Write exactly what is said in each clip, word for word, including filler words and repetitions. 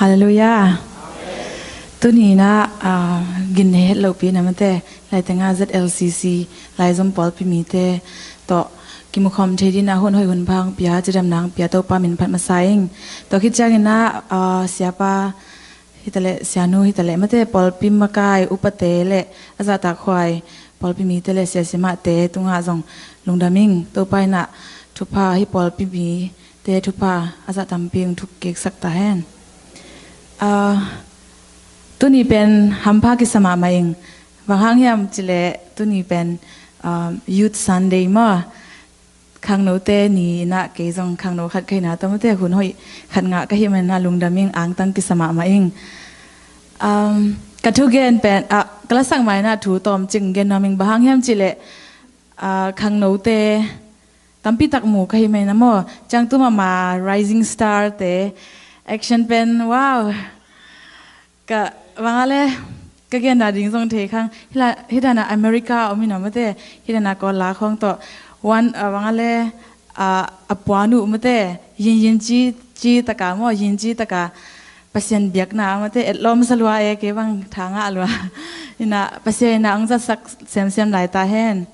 Halleluiah. Tuni-in ah, ah, gin nei het lopi na mate, laitengah Z L C C laizom pawlpi mite tawh kimukhawm thei dingin ah hun hoih hun pha hong pia, cidamna hong pia Topa min phat masa ing. Tua khit ciangin ah, ah, siapa hitaleh, sianu hitaleh mate, pawlpi makai upate le a zahtakhuai pawlpi mite le sia siamahte tungah zong lungdam ing. Topa in ah thupha, hih pawlpi mite thupha a zah tampi hong thukkiksak ta hen. Ah, tuni pen hampha kisa mahmah ing. Bang hang hiam cih leh tuni pen, ah, Youth Sunday maw, khangnote ni-in ah kei zong khangno khat ka hihna tawh mate, hun hoih khat ngah ka hih manin ah lungdam ing, angtang kisa mahmah ing. Um, ka thugen pen, ah, ka lasak ma-in ah thu tawmcik gen nuam ing. Bang hang hiam cih leh, ah, khangnote tampi tak mu ka hih manin ah maw, ciangtu mahmah rising star-te action pen, wow. Ka, bang a le, ka genna ding zong thei khang. Hih la, hih dan a America om hi na mate, hih dan a Kawl la khawng tawh. One, ah, bang a le, ah, a puan uh mate, yin yin ci, ci taka maw, yin ci taka Pasian biakna mate, etlawm sa lua e, kei bang tha ngah lua. Ina, Pasian ina hong zatsak semsem lai ta hen.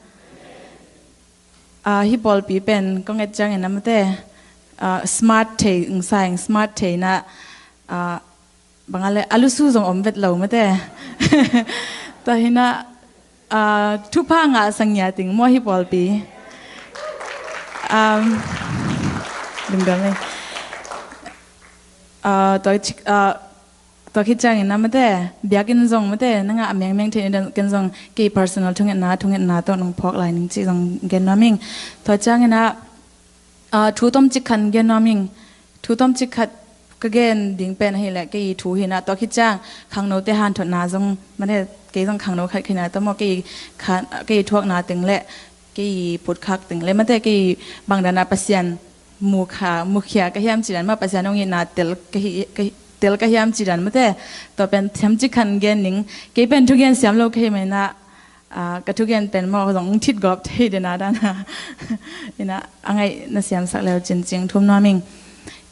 Ah, hih pawlpi pen kong et ciangin ah mate, ah, smart thei, ung sa ing, smart thei na, ah, bang a le, a lusu zong om vet lo mate. Tua hi-in ah, ah, thupha ngah sang ngia ting maw hih pawlpi. Um, lungdam e. Ah, tua, ah, tua khit ciangin ah mate, biakinn zong mate, na ngah mengmeng thei in, ken zong kei personal thungetna, thungetna tawh nong phawk lai ning cih zong gen nuam ing. Tua ciangin ah, ah, thu tawmcik khat gen nuam ing. Thu tawmcik khat ka gen ding pen ahih leh kei thu hi-in ah, tua khit ciang khangnote hanthotna zong mate, kei zong khangno khat ka hihna tawh maw, kei khan, kei thuakna teng le kei putkhak teng le mate, kei bang dan a Pasian mukha, mukhia ka hiam cih dan maw, Pasian hong itna tel ka hi, ka hi, tel ka hiam cih dan mate, tua pen tawmcik khat gen ning. Kei pen thugen siam lo ka hih manin ah, ah, ka thugen pen maw zong thit gawp thei den a dan a. Ina, a ngaih na siamsak leu cin cing thum nuam ing.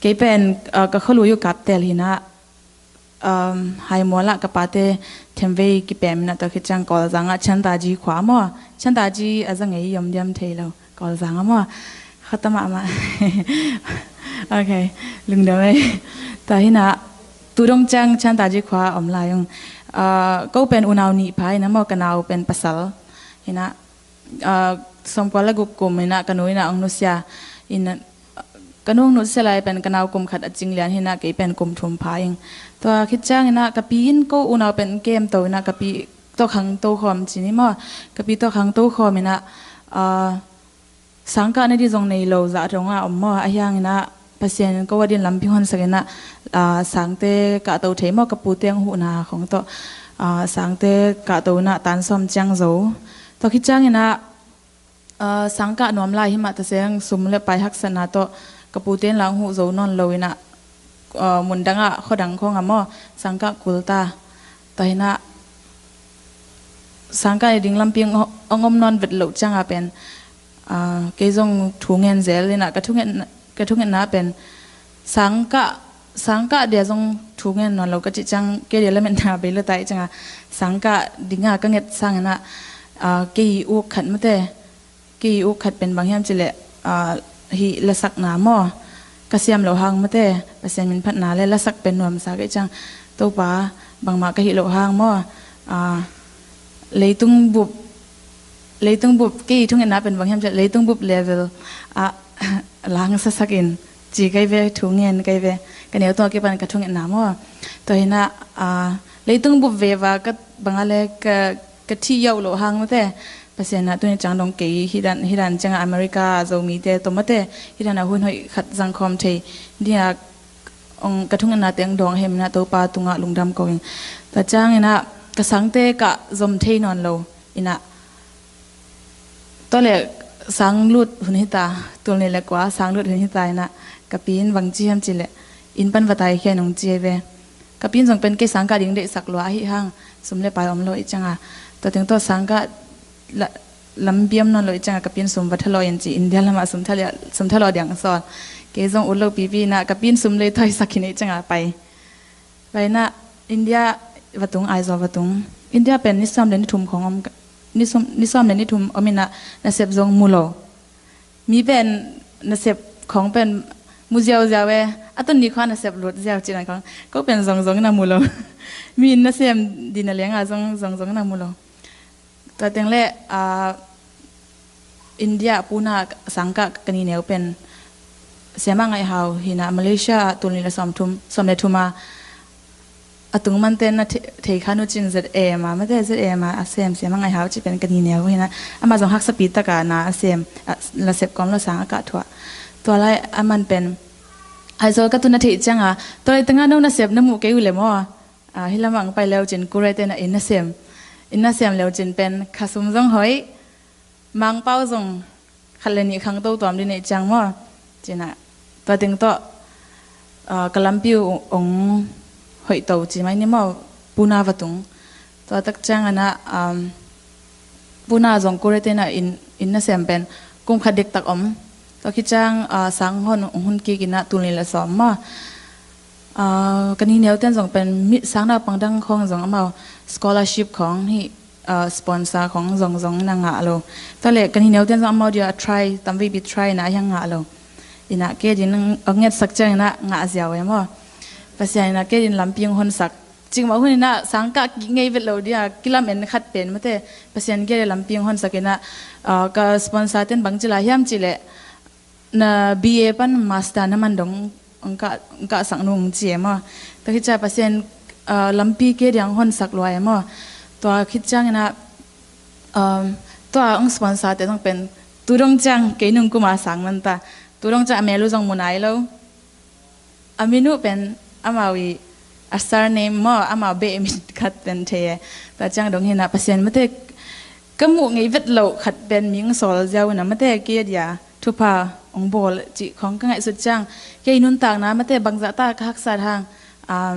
Kei pen, ah, ka khualui uh Kaptel hi-in ah, um, Haimual ah ka pate themvei kipem in ah, tua khit ciang Kawlzang ah Chantaji khua maw. Chantaji a za ngei i om diam thei lo. Kawlzang ah maw. Khata mahmah. Ok, lungdam e. Tua hi-in ah, tu dong ciang Chantaji khua om lai ung. Ah, ko pen unau nih pha hi-in ah maw, ka nau pen pasal hi-in ah, ah, sawmkua le guk kum hi-in ah, ka nu in ah hong nusia. In, ka nu hong nusia lai pen ka nau kum khat a cing lian hi-in ah, kei pen kum thum pha ing. Tua khit ciangin ah, ka pi in ko unau pen kem to in ah, ka pi tawh khangto khawm ci ni maw. Ka pi tawh khangto khawm in ah, ah, sang kahna ding zong nei lo zah dong a om maw. Ahih hangin ah Pasian in ko a dingin lampi hong honsak in ah, ah, sangte kahto thei maw, ka pute hong huhna khawng tawh, ah, sangte kahto in ah tan sawm ciang zo. Tua khit ciangin ah, ah, sang kah nuam lai hi mah ta seng, sum le pai haksatna tawh ka pute in la hong huh zo nawn lo in ah, ah, mun dang ah, khua dang khawng ah maw, sang kah kul ta. Tua hi-in ah, sang kah ding lampi hong, hong om nawn vet loh ciang a pen, ah, kei zong thu ngen zel in ah, ka thunget, ka thungetna pen sang kah, sang kah dia zong thu ngen nawn lo ka cih ciang, kei dia lametna bei lua ta ahih ciang a, sang kah ding a ka nget sangin ah, ah, kei uk khat mate, kei uk khat pen bang hiam cih leh, ah, hih lasakna maw, ka siam loh hang mate, Pasian min phatna le lasak pen nuamsa ka hih ciang, Topa, bangmah ka hih loh hang maw, ah, leitung bup, leitung bup, kei thungetna pen bang hiam cih leh leitung bup level ah, langsasak in ci ka hi ve, thu ngen ka hi ve, ka neu tungah kipan ka thungetna maw. Tua hi-in ah, ah, leitung bup veva ka bang a le ka, ka thih yauh loh hang mate, Pasian in ah tuni ciang dong kei hih dan, hih dan ciang a America Zomite tawh mate, hih dan a hun hoih khat zangkhawm thei ding a, ong, ka thungetna teng dawng ahih manin ah Topa tungah lungdam ko ing. Tua ciangin ah ka sangte kah zom thei nawn lo in ah, tua leh sang lut hun hi ta, tul nih le kua sang lut hun hi ta in ah, ka pi in bang ci hiam cih leh, inn pan va taikhia in hong ci hi ve. Ka pi in zong pen kei sang kah ding deihsak lua ahih hang, sum le pai om lo ahih ciang a, tua teng tawh sang kah la, lampi om nawn lo ahih ciang a, ka pi in sum va thalawh in ci, India lam ah sum thalawh, sum thalawh ding sawl. Kei zong ut lo pipi in ah, ka pi in sum leithawisak khin ahih ciang a pai. Vaina India va tung, Aizawl va tung. India pen ni sawm le ni thum khong om, ni sawm, ni sawm le ni thum om ina nasep zong mu lo. Mi pen nasep khong pen mu ziauziau e, a tun ni khong nasep lut ziau cina khong. Ko pen zongzong ina mu lo. Mi in nasem dina lenga zong zongzong ina mu lo. Tua teng le, ah, India Pune sangkah ka ni neu pen Siama Ngaihau hina Malaysia ah tul ni le sawm thum, sawm le thum a a tung mante na the-, thei kha nu cin Z M a, mate Z M a a sem Siama Ngaihau ci pen ka ni neu hina. Ama zong haksapi taka na a sem, a, la sep kawm la sang a kah thuah. Tua lai a man pen Aizawl ka tun na theih cianga, tua lai tengah no nasep na muh kei uh le maw? Ah, hi lamah ang pai leu cin kure te na inn na sem. Inn na sem leu cin pen khasum zong hoih, mangpau zong khat le nih khangto tuam dih neih ciang maw? Cina, tua teng tawh, ah, ka lampi uh ong hoih to ci mai ni maw? Pune va tung. Tua tak ciang ana, um, Pune zong kure te na inn, inn na sem pen kum khat dektak om. Tua khit ciang, ah, sang hon ong hun kik ina tul ni le sawm maw? Ah, ka ni neu ten zong pen mi sang naupang dang khong zong amau scholarship khong hi, ah, sponsor khong zongzong ina ngah lo. Tua le ka ni neu ten zong amau dia try, tamveipi try na hiang ngah lo. Ina ke din a ngetsak ciang ina ngah ziau e maw? Pasian ina ke din lampi ong honsak. Cikmah hun ina sangkah kik ngei vet lo dia kilam en khat pen mate. Pasian ke din lampi ong honsak ina, ah, ka sponsor ten bang ci lai hiam ci le, na B A pan master na man dong ang ka, ang ka sak nung ci e maw? Tua khit ciang Pasian, ah, lampi ke diang honsak lua e maw? Tua khit ciang ina, um, tua ang sponsor te zong pen tu dong ciang kei nung kuma sang man ta. Tu dong ciang a mel uh zong mu nai lo. A min uh pen amau i a surname maw, amau beh min khat pen thei e. Tua ciang dong hina Pasian mate ka muh ngei vet lo khat pen mi ong sawl ziau ina mate ke dia thupha ong bawl cih khong ka ngaihsut ciang, kei nuntakna mate bangzah ta ka haksat hang, ah,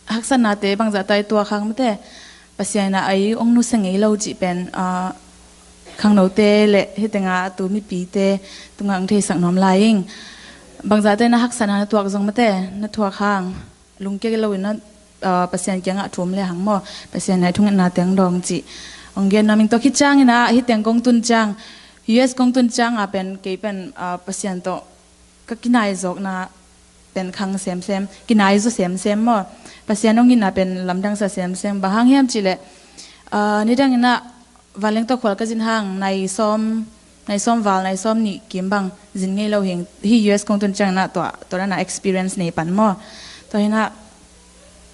haksatnate bangzah ta i tuak hang mate Pasian ina ei ong nusia ngei lo cih pen, ah, khangnote le hitenga a tu mipite tungah ong theisak nuam lai ing. Bangzahte na haksatna na tuak zong mate na thuak hang lungkia lo ina, ah, Pasian kiangah thum le hang maw, Pasian nai thungetna teng dawng cih ong gen nuam ing. Tua khit ciang ina hi teng kong tun ciang, U S kong tun ciang a pen kei pen, ah, Pasian tawh ka kinai zawkna pen khang semsem, kinai zaw semsem maw? Pasian ong itna pen lamdang sa semsem. Bang hang hiam ci le, ah, nidang ina Vanleng tawh khual ka zin hang nai sawm, nai sawm val, nai sawm nih kim bang zin ngei lo hing. Hi U S kong tun ciang ina tua, tua na experience nei pan maw? Tua hina,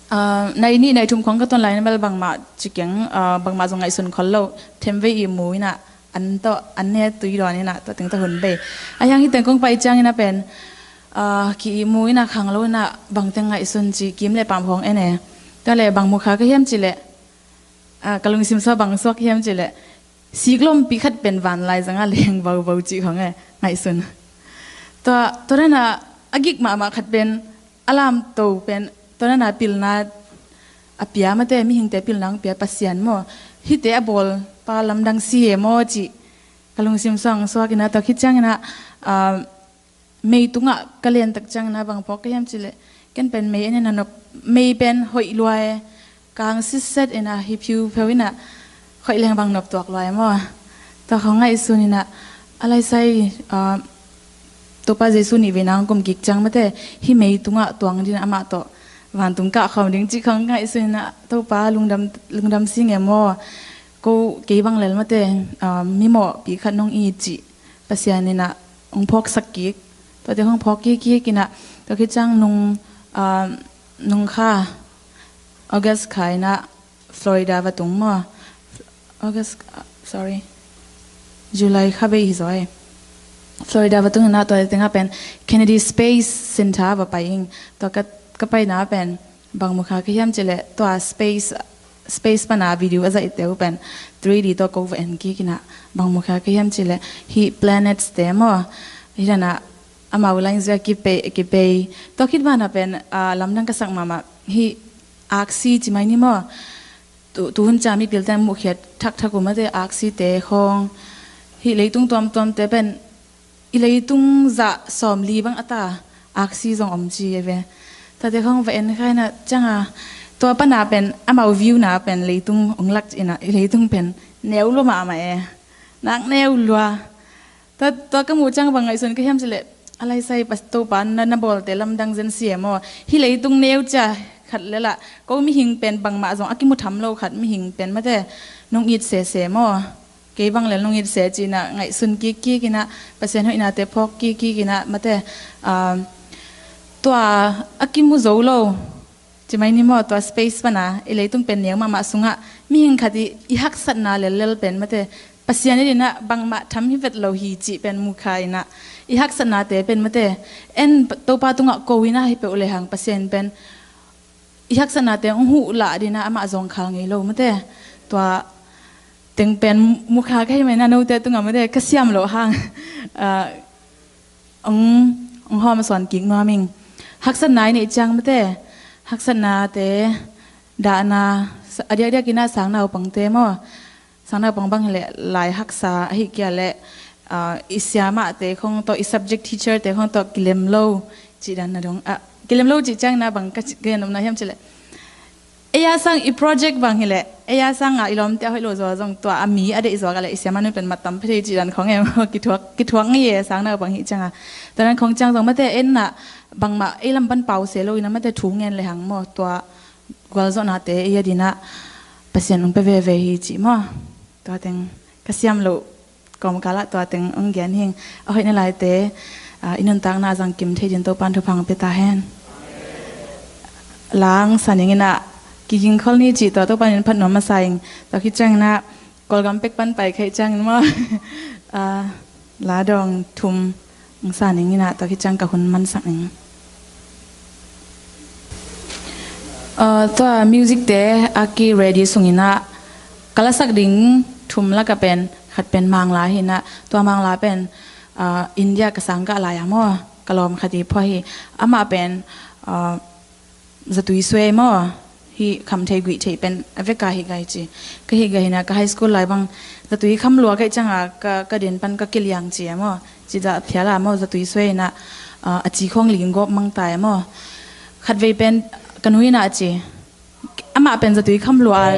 ah, nai nih nai thum khong ka ton lai na bel bangmah ci keng, ah, bangmah zong ngaihsun khol lo. Themvei i mu ina an tawh, an ne tui dawn ina tua teng tawh hun bei. A hiang hi teng kong pai ciang ina pen, ah, ki i mu ina khang lo ina bang teng ngaihsun ci kim le pam hong en e. Tua le bang mu kha ka hiam ci le, ah, ka lungsim sua bang suak hiam ci le, siklawmpi khat pen van lai zanga leng vauvau ci khong e, ngaihsun. Tua, tua na a gik mahmah khat pen a lamto pen, tua na pilna a pia mate, mihingte pilna ang pia Pasian maw? Hite a bawl pa lamdang si e maw ci ka lungsim sua ang suak ina tua khit ciang ina, ah, mei tungah ka len tak ciang ina bang phawk ka hiam ci le, ken pen mei en ina nop, mei pen hoih lua e, kang sitset ina hi phiupheu ina hoih leng bang nop tuak lua e maw? Tua khong ngaihsun ina a laisai, ah, Topa Jesu nih veina ang kum kik ciang mate hi mei tungah tuang din amah tawh vantung kah khawm ding ci khong ngaihsun ina Topa lungdam, lungdam sing e maw? Ko kei bang lel mate, ah, mimawhpi khat nong i ci Pasian ina ong phawksak kik. Tuate hong phawk kik kik ina tua khit ciang nung, ah, nung kha August kha ina Florida va tung maw? August, ah, sorry, July kha bei hi zaw e. Florida va tung ina tua tengah pen Kennedy Space Center va pai ing. Tua ka, ka paina pen bang mu kha ka hiam ci le tua space, space pana video a zaihte uh pen three D tawh ko va en kik ina bang mu kha ka hiam ci le hi planets te maw? Hi dana amau line zia kipei, kipei. Tua khit vana pen, ah, lamdang ka sak mahmah hi aksi ci mai ni maw? Tu, tuhun ca mipil ten muhkhiat thakthak uh mate aksi te khong. Hi leitung tuamtuam te pen i leitung zah sawmli bang a ta aksi zong om ci e ve. Tate khong va en kha inah cianga, tua pana pen amau view na pen leitung ong lak inah, leitung pen neu lua mahmah e. Nak neu lua. Tua, tua ka muh ciang bang ngaihsun ka hiam cileh, a laisai Topa na, na bawlte lamdang zen si e maw. Hih leitung neu cia khat lelah ko mihing pen bangmah zong a kimu tham lo khat mihing pen mate nong it sese maw. Kei bang lel nong it se cinah ngaihsun kikkik inah, Pasian hoihnate phawk kikkik inah mate, ah, tua a kimu zo lo. Ci mai ni maw, tua space pana i leitung pen neu mahmah sungah mihing khat i, i haksatna lellel pen mate, Pasian i dinah bangmah tham hi vet lo hi cih pen mukha inah, i haksatnate pen mate, en Topa tungah ko inah hi peuh lehang Pasian pen i haksatnate hong huh lah dinah amah zawngkhal ngei lo mate. Tua teng pen mukha ka hi mai na note tungah mate ka siam loh hang, ah, ong, ong hawm a suan kik nuam ing. Haksatna i neih ciang mate, haksatnate dahna, a diakdiak inah sangnaupangte maw. Sangnaupang bang hileh lai haksa ahi kia leh, ah, i siamahte khong tawh, i subject teacher te khong tawh kilem lo cih dan na dong, ah, kilem lo cih ciang na bang ka ci, ka yan om na hiam cileh. Ei a sang i project bang hileh, ei a sang a i lawmte a hoih lo zaw zong tua a mi a deih zaw ka leh i siamah nu pen mat tam phe thei cih dan khong em, kithuak, kithuak ngei e sangnaupang hih cianga. Tua dan khong ciang zong mate en na bangmah ei lam pan pause lo inah mate thu ngen lehang maw, tua gualzawhnate ei a dinah Pasian ong pe veve hi cih maw. Tua teng ka siam loh kawmkalah tua teng ong gen hing. A hoih na laite, ah, i nuntakna a zangkim thei din Topan thupha ong pe ta hen. Lang sa ning inah kiging khol ni cih tua Topan in phat nuam masa ing. Tua khit ciang inah Kawlgam pek pan pai khaih ciang in maw. Ah, la dawng thum ong sa ning inah tua khit ciang ka hun mansak ning. Ah, tua music te a ki ready sung inah ka lasak ding thum laka pen khat pen Mangla hi inah, tua Mangla pen, ah, India ka sang kah lai a maw, ka lawm khat i phuah hi. Amah pen, ah, zatui suai maw, hih khamthei guihtheih pen a veka hi gai ci. Ka hi gai hi inah ka high school lai bang zatui kham lua kaih cianga ka, ka din pan ka kiliang ci a maw. Ci dah phial a maw zatui suai inah, ah, a ci khong ling gawp mang ta a maw. Khatvei pen ka nu inah a ci. Amah pen zatui kham lua,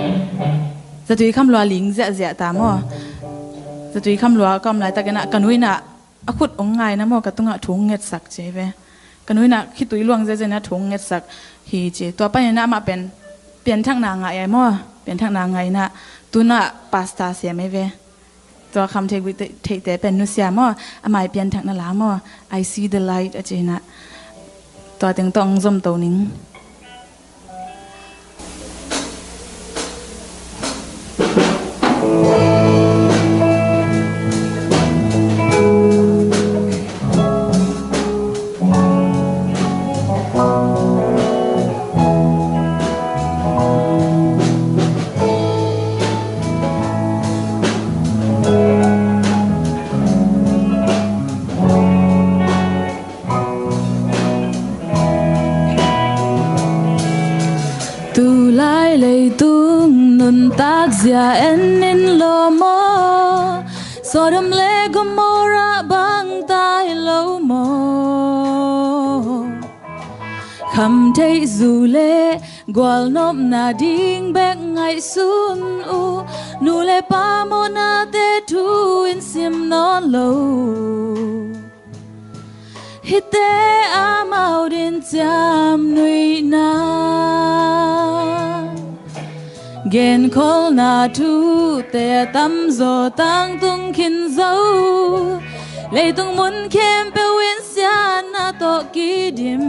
zatui kham lua ling ziahziah ta maw. Zatui kham lua ka om laitak inah ka nu inah a khut ong ngai na maw, ka tungah thu ong ngetsak ci ve. Ka nu inah khitui luang ziahziah inah thu ong ngetsak hi ci. Tua pan inah amah pen pianthakna ngai a maw. Pianthakna ngai inah tunah pastor siam ei ve. Tua khamthei guihtheihte pen nusia maw, a mai pianthakna la maw, I see the light a ci inah. Tua teng tawh ong zom to ning. Tulai leitung nuntak zia en in lo maw? Sodom le Gomorrah bang ta hi lo maw? Khamtheih zu le gualnopna ding bek ngaihsun uh. Nu le pa mawhnate thu in sim nawn lo. Hihte amau din ciam nuihna, genkholhna thute a tamzaw tangtung khin zo. Leitung mun khempeuh in siatna tawh kidim.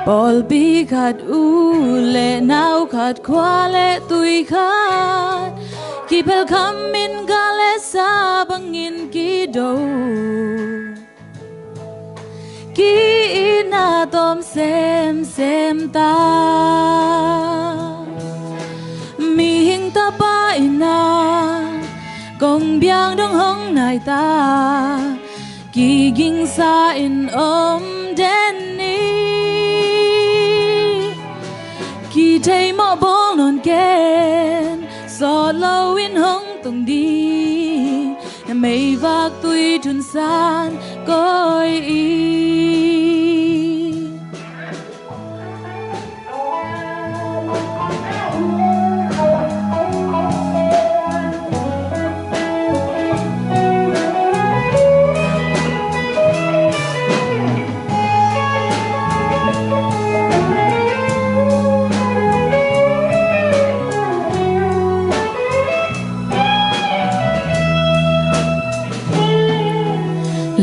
Pawlpi khat, u le nau khat, khua le tui khat, kiphelh kham in gal le sa bangin kido. Ki-itna tawm semsem ta. Mihing Tapa in a kong biak dong hong nai ta. Kigingsa in om den ni. Kithei mawh bawl nawn ken, sawt lo in hong tung ding. Na meivak tui thunsan koi in.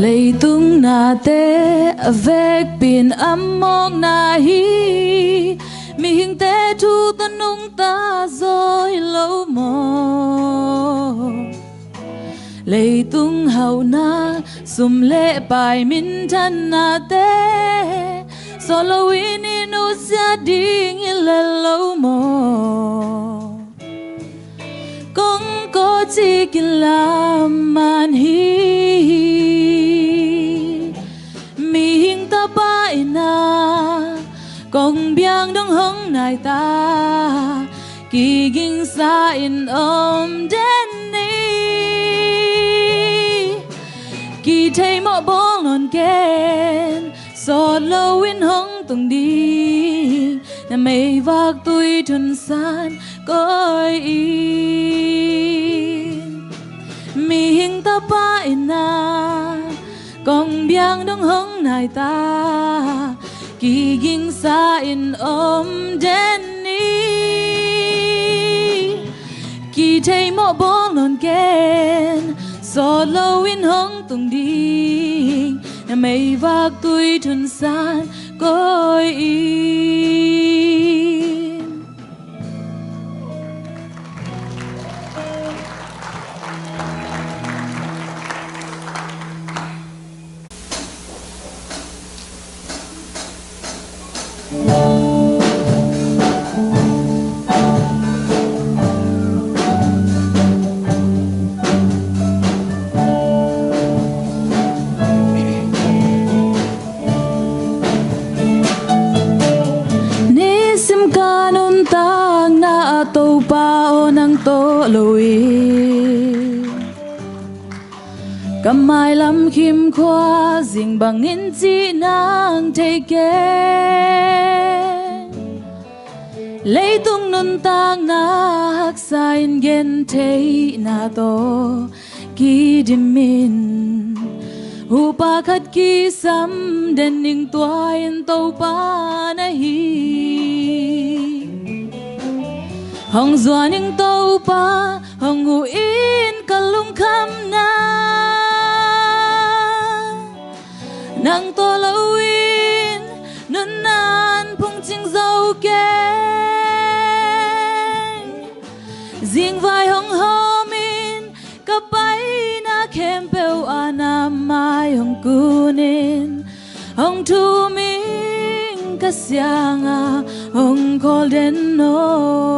Leitung nate a vekpi in a mawkna hi. Mihingte thu tawh nungta zaw hi lo maw? Leitung hauhna, sum le pai, minthannate sawt loin i nusia ding hi lel lo maw? Kong kawcik in lam man hi. Mihing Tapa in a kong biang dong hong nai ta, kigingsa in om den ni. Kithei mawh bawl nawn ken, sawt loin hong tung ding, na meivak tui thun san koih in. Mihing Tapa in a kong biang dong hong nai ta, kigingsa in om den ni. Kithei mawh bawl nawn ken, sawt loin hong tung ding, na meivak tui thun san koih in. Nisim ka nuntakna ah Topa aw, nang tawh lo in ka mailam khimkhua zing bangin cih nang thei keng. Leitung nuntakna haksa in gentheihna tawh kidim in, upa khat kisam den ning, tua in Topa na hi. Hong zuan ning Topa, hong huh in ka lungkhamna. Nang tawh lo in nunnan phungcing zo keng. Zingvai hong hawm in, ka paina khempeuh ah na mai hong kun in. Hong thum ing ka siang ah, hong khawl den aw.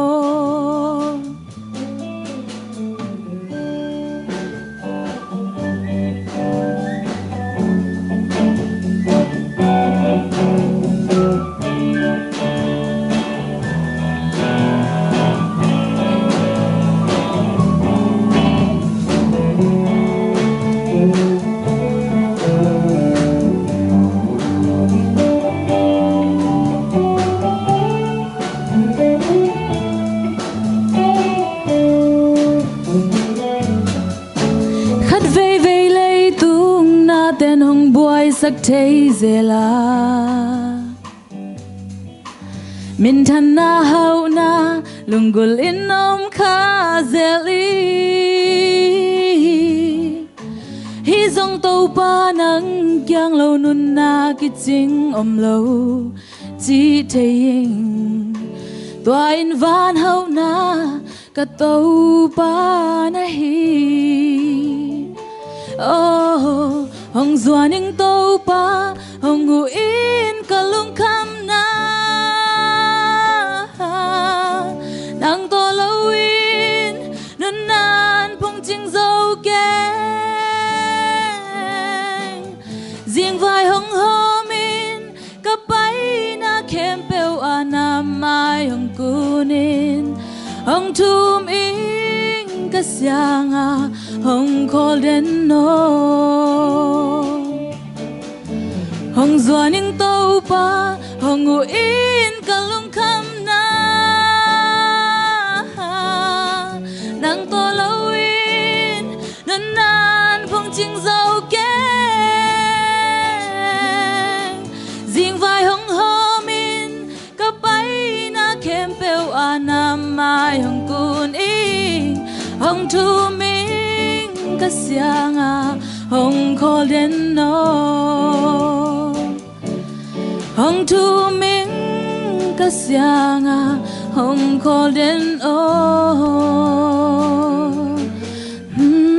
Khat veivei leitung nate'n hong buaisak thei zel a, minthanna hauhna lunggulh in om kha zel hi. Hi zong Topa nang kiang lo nunna kicing om lo, ci thei ing. Tua in van hauhna ka Topa na hi. Oh, hong zuan ing Topa, hong huh in ka lungkhamna. Nang tawh lo in nunnan phungcing zo keng. Zingvai hong hawm in, ka paina khempeuh ah na mai hong kun in. Hong thum ing ka siang ah, hong khawl den aw. Hong zuan ing Topa, hong huh in ka lungkhamna. Nang tawh lo in nunnan phungcing zo keng. Zingvai hong hawm in, ka paina khempeuh ah na mai hong kun ing. Hong thum ing ka siang ah, hong khawl den aw. Hong thum ing, ka Siangtho, hong kawl den aw. Hmm.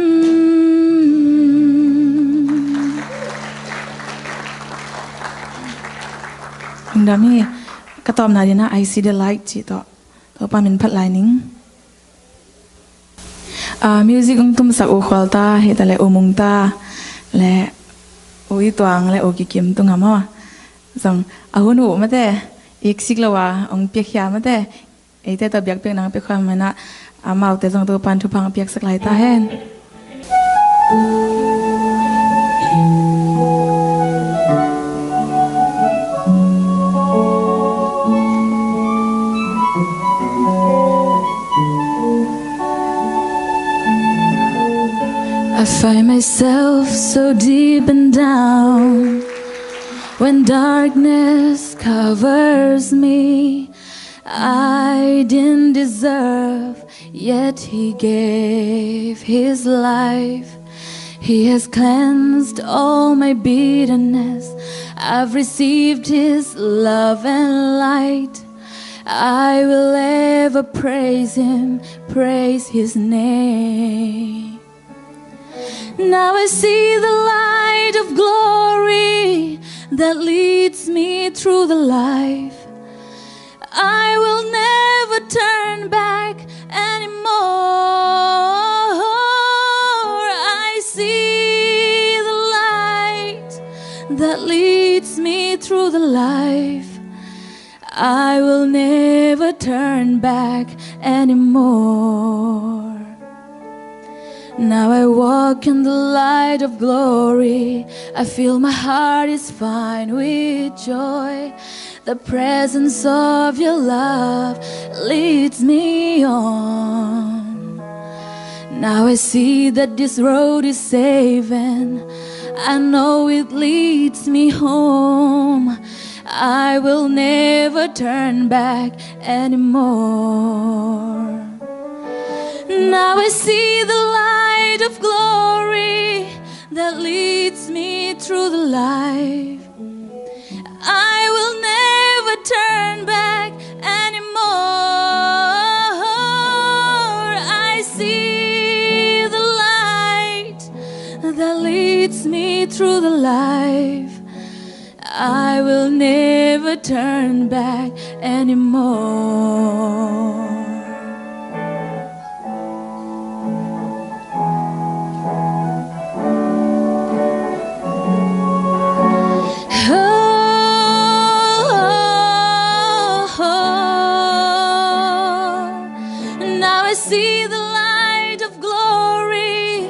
Lungdam hi. Ka tawpna dingin ah I See the Light cih tawh Topa min phat lai ning. Ah, music hong tumsak U Khual ta, hi ta le U Mung ta, le U I Tuang le U Kikim tung a maw. Zong a hun uh mate, iksik lo a hong piakhia mate, eite tawh biakpiak nang pia khawm mena, amaute zong Topan thupha hong piaksak lai ta hen. I find myself so deep and down when darkness covers me. I didn't deserve, yet He gave His life. He has cleansed all my bitterness. I've received His love and light. I will ever praise Him, praise His name. Now I see the light of glory that leads me through the life. I will never turn back anymore. I see the light that leads me through the life. I will never turn back anymore. Now I walk in the light of glory. I feel my heart is fine with joy. The presence of your love leads me on. Now I see that this road is saving. I know it leads me home. I will never turn back anymore. Now I see the light of glory that leads me through the life. I will never turn back anymore. I see the light that leads me through the life. I will never turn back anymore. Oh, now I see the light of glory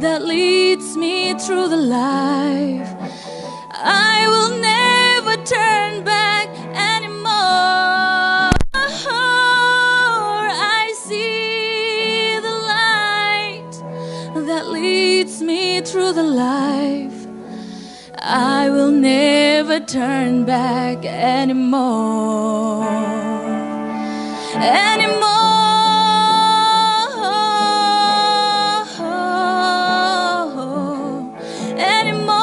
that leads me through the life. I will never turn back anymore. I see the light that leads me through the life. I will never turn back anymore. Anymore. Anymore.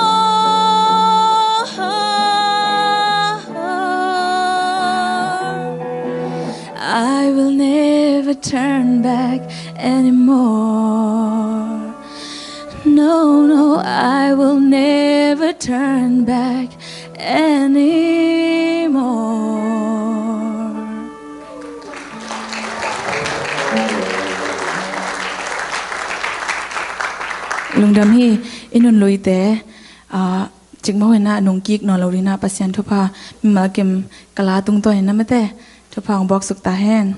I will never turn back anymore. No, no, I will never turn back anymore. Lungdam hi. I nunluite, ah, cikmah in ah nungkik nawn lo dingin ah Pasian thupha mimal kim ka la tungtawn in ah mate thupha hong bawksuk ta hen.